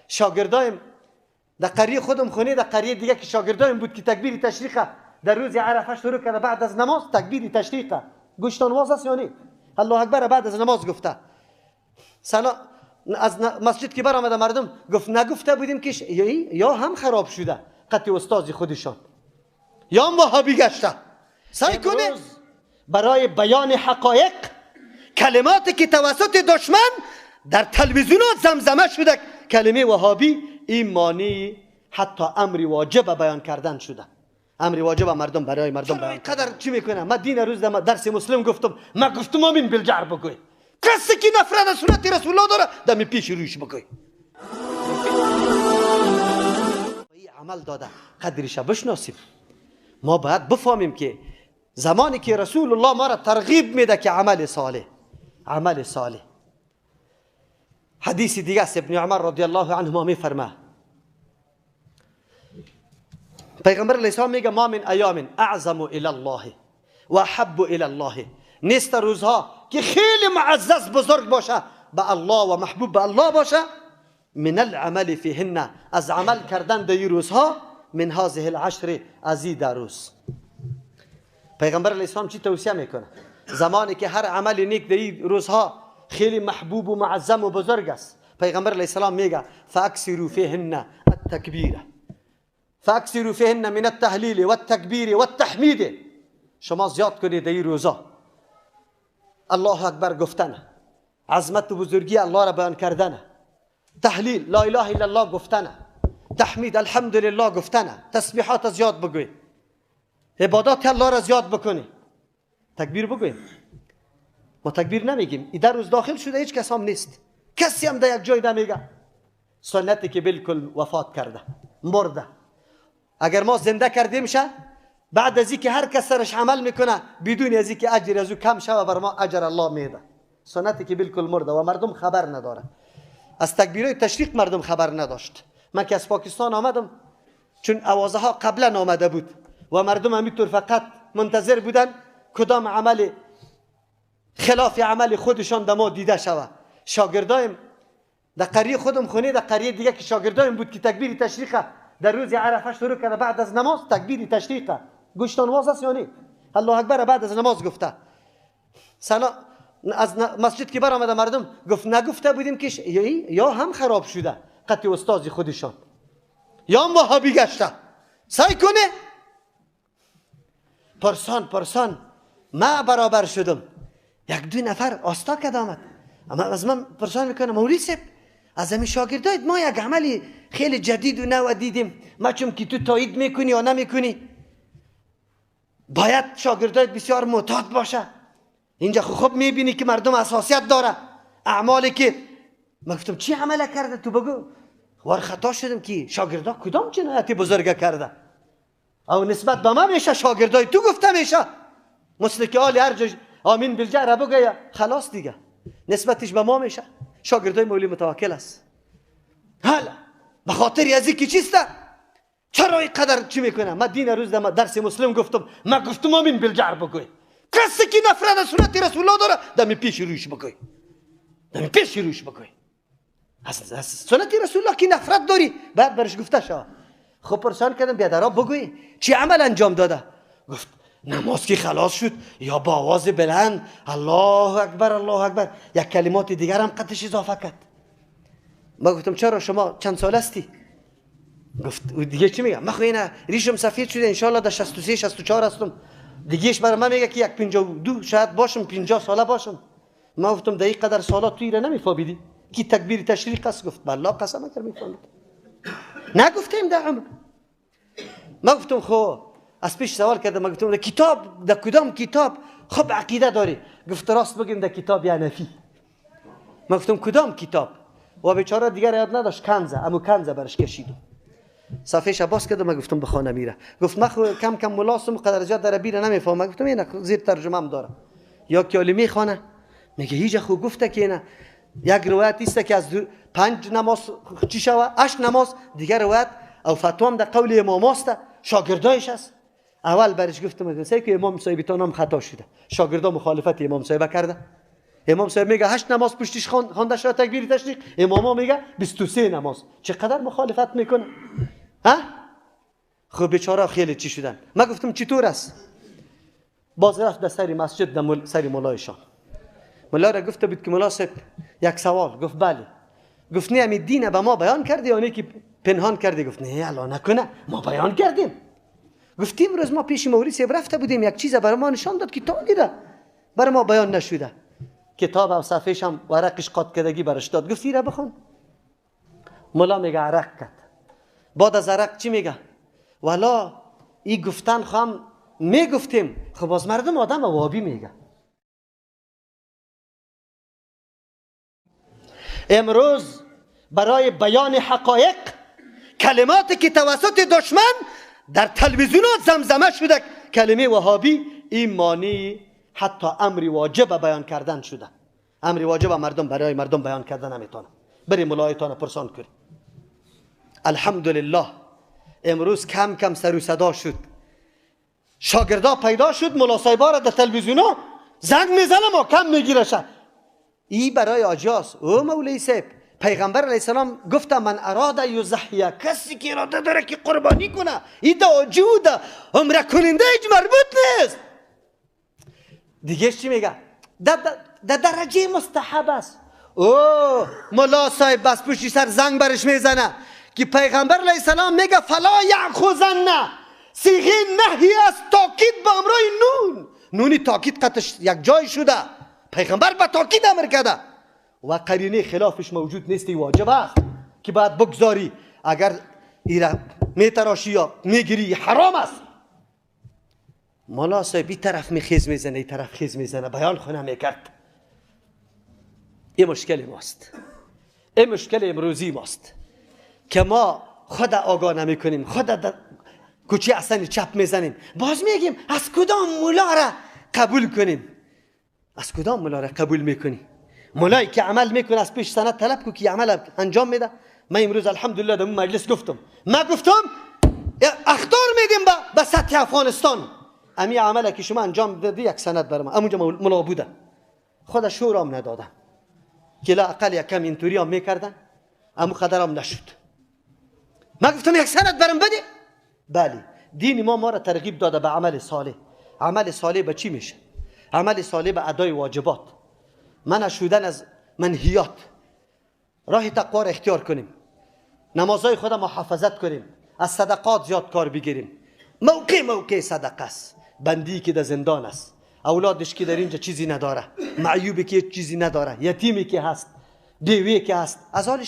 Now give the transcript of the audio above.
شاگردایم در قریه خودم خونه، در قریه دیگه که شاگردایم بود که تکبیر تشریقه در روز عرفه شروع کرده بعد از نماز تکبیر تشریقه. گوشتان واز است یا نه؟ الله اکبر بعد از نماز گفته. سلام از مسجد که برآمده مردم گفت نگفته بودیم که یا هم خراب شده قطع استاد خودشان یا هم وهابی گشته. سعی کنه برای بیان حقایق کلماتی که توسط دشمن در تلویزیونات زمزمه شده کلمه وهابی ایمانی حتی امر واجب بیان کردن شده. امر واجب مردم برای مردم بیان قدر چی میکنه؟ من دین روز درس مسلم گفتم، من گفتم امین بالجهر بگوی کسی که نفرت از سنت رسول الله داره دم پیش رویش بگوی. عمل داده قدرش بشناسیم. ما باید بفهمیم که زمانی که رسول الله ما را ترغیب میده که عمل صالح، عمل صالح. حدیث دیگه است، ابن عمر رضی الله عنهما میفرمه پیغمبر علیه السلام میگه ما من ایام اعظم الی الله و احب الی الله، نیست روزها که خیلی معزز بزرگ باشه به الله و محبوب به الله باشه، من العمل فیهن، از عمل کردن در روزها، من هذه العشر، از این روز. پیغمبر علیه السلام چی توصیه میکنه؟ زمانی که هر عمل نیک در این روزها خیلی محبوب و معظم و بزرگ است، پیغمبر علیه السلام میگه فاکثروا فیهن التکبیر، فاکثروا فیهن من التهلیل والتکبیر والتحمید. شما زیاد کنید در این روزها الله اکبر گفتن، عظمت و بزرگی الله را بیان کردن، تحلیل لا اله الا الله گفتن، تحمید الحمدلله گفتن، تسبیحات زیاد بگوی، عبادات الله را زیاد بکنی، تکبیر بگوییم. ما تکبیر نمیگیم. این در روز داخل شده هیچ کس هم نیست، کسی هم در یک جای نمیگه. سنتی که بالکل وفات کرده، مرده. اگر ما زنده کردیم شه بعد از اینکه هر کس سرش عمل میکنه بدون از اینکه اجر از او کم شه بر ما اجر الله میده. سنتی که بالکل مرده و مردم خبر نداره. از تکبیرهای تشریق مردم خبر نداشت. من که از پاکستان آمدم، چون اوازه ها قبلا آمده بود و مردم همینطور فقط منتظر بودن کدام عمل خلاف عمل خودشان در ما دیده شوه. شاگردایم در قریه خودم خونه، در قریه دیگه که شاگردایم بود که تکبیر تشریقه در روز عرفه شروع کرده بعد از نماز تکبیر تشریقه. گوشتان واز است یا نه؟ الله اکبر بعد از نماز گفته. سلام از مسجد که برآمده مردم گفت نگفته بودیم که یا هم خراب شده قطع استاد خودشان یا هم وهابی گشته. سعی کنه پرسان پرسان ما برابر شدم، یک دو نفر آستا کد آمد، اما از من پرسان میکنه مولوی صاحب از همین شاگردایت ما یک عملی خیلی جدید و نو دیدیم، ما چون که تو تایید میکنی یا نمیکنی باید شاگردایت بسیار معتاد باشه. اینجا خوب میبینی که مردم اساسیت داره اعمالی که من گفتم چی عمل کرده تو بگو. وار خطا شدم که شاگردا کدام جنایت بزرگ کرده او نسبت به من میشه شاگردای تو گفته میشه، مثل که آل هر جا آمین بالجهر بگه خلاص دیگه نسبتش به ما میشه. شاگردای مولی متوکل است. حالا به خاطر از اینکه چیسته چرا اینقدر چی میکنه؟ من دین روز درس مسلم گفتم، من گفتم آمین بالجهر بگوی کسی که نفرت از سنت رسول الله داره دم پیش رویش بگوی، دم پیش رویش بگوی. از سنت رسول الله که نفرت داری باید برش گفته شود. خب پرسان کردم بیادرها بگوی چی عمل انجام داده؟ گفت نماز که خلاص شد یا با آواز بلند الله اکبر الله اکبر یک کلمات دیگر هم قطعش اضافه کرد. ما گفتم چرا شما چند سال هستی؟ گفت دیگه چی میگم؟ من خو اینا ریشم سفید شده انشالله در 63 64 هستم. دیگهش برای من میگه که یک 52 شاید باشم، 50 ساله باشم. ما گفتم در این قدر سالا تو ایره نمیفهمیدی کی تکبیر تشریق است؟ گفت بالله قسم اگر میفهمید. نگفتیم در عمر. ما گفتم خب از پیش سوال کردم، ما گفتم کتاب در کدام کتاب خب عقیده داری؟ گفت راست بگیم در کتاب حنفی. ما گفتم کدام کتاب؟ و بیچاره دیگر یاد نداشت، کنزه امو کنزه برش کشیدم. صفحه باز کردم، من گفتم به خانه میره. گفت من خو کم کم ملاسم قدر زیاد در عربی نمیفهمم. گفتم اینا زیر ترجمه هم داره. یا که میخوانه میگه هیچ خو گفته که نه یک روایت است که از 5 نماز چی شوه 8 نماز دیگر روایت او فتوام در قول امام است شاگردایش است. اول برش گفتم سعی که امام صاحب هم خطا شده، شاگردا مخالفت امام صاحب کرده. امام صاحب میگه 8 نماز پشتش خوانده شده تکبیر تشریق، اماما میگه 23 نماز. چقدر مخالفت میکنه؟ ها؟ خب بیچاره خیلی چی شدن. من گفتم چطور است؟ باز رفت در سر مسجد در سر مولایشان. ملا را گفته بود که ملا صاحب یک سوال. گفت بله. گفت نه همین دین به ما بیان کردی یا نه که پنهان کردی؟ گفت نه الله نکنه، ما بیان کردیم. گفتیم روز ما پیش مولوی صاحب رفته بودیم، یک چیز برای ما نشان داد که تا دیده برای ما بیان نشده. کتاب و صفحه‌ش هم ورقش قات کردگی برش داد. گفت ایره بخون. ملا میگه عرق کرد. بعد از عرق چی میگه؟ والا ای گفتن خواهم میگفتیم، خب باز مردم آدم وابی میگه. امروز برای بیان حقایق کلماتی که توسط دشمن در تلویزیونات زمزمه شده، کلمه وهابی، این معنی حتی امر واجب بیان کردن شده. امر واجب مردم برای مردم بیان کردن نمیتونه. بری ملایتان پرسان کنی. الحمدلله امروز کم کم سر و صدا شد، شاگردا پیدا شد، ملا صاحبا را در تلویزیونا زنگ میزنه ما کم میگیرشه. ای برای آجاس. او مولوی صاحب پیغمبر علیه السلام گفت من اراد یضحیه، کسی که اراده داره که قربانی کنه، ای دا آجوده عمره کننده هیچ مربوط نیست. دیگه چی میگه؟ در درجه مستحب است. او ملا صاحب بس پشتی سر زنگ برش میزنه که پیغمبر علیه السلام میگه فلا یأخذن، صیغه نهی است، تاکید به امرای نون، نونی تاکید قطش یک جای شده، پیغمبر به تاکید امر کرده و قرینه خلافش موجود نیست، واجب است که باید بگذاری. اگر ایره میتراشی یا میگیری حرام است. ملا صاحب این طرف میخیز میزنه، این طرف خیز میزنه، بیان خونه میکرد. این مشکل ماست، این مشکل امروزی ماست که ما خود آگاه نمیکنیم، خود کوچه اصلا چپ میزنیم، باز میگیم از کدام مولا را قبول کنیم؟ از کدام مولا را قبول میکنی؟ مولایی که عمل میکنه از پیش سند طلب کو که عمل انجام میده. من امروز الحمدلله در مجلس گفتم، من گفتم اخطار میدیم به سطح افغانستان، امی عمله که شما انجام دادی یک سند بر ما. همونجا ملا بوده، خود شورام ندادم که لا اقل یکم اینطوری هم میکردن، امو قدرم نشد. من گفتم یک سند برم بده. بله دین ما را ترغیب داده به عمل صالح. عمل صالح به چی میشه؟ عمل صالح به ادای واجبات، منع شدن از منهیات، راه تقوا را اختیار کنیم، نمازهای خود محافظت کنیم، از صدقات زیاد کار بگیریم. موقع صدقه است. بندی که در زندان است، اولادش که در اینجا چیزی نداره، معیوبی که چیزی نداره، یتیمی که هست، بیوی که هست، از حالش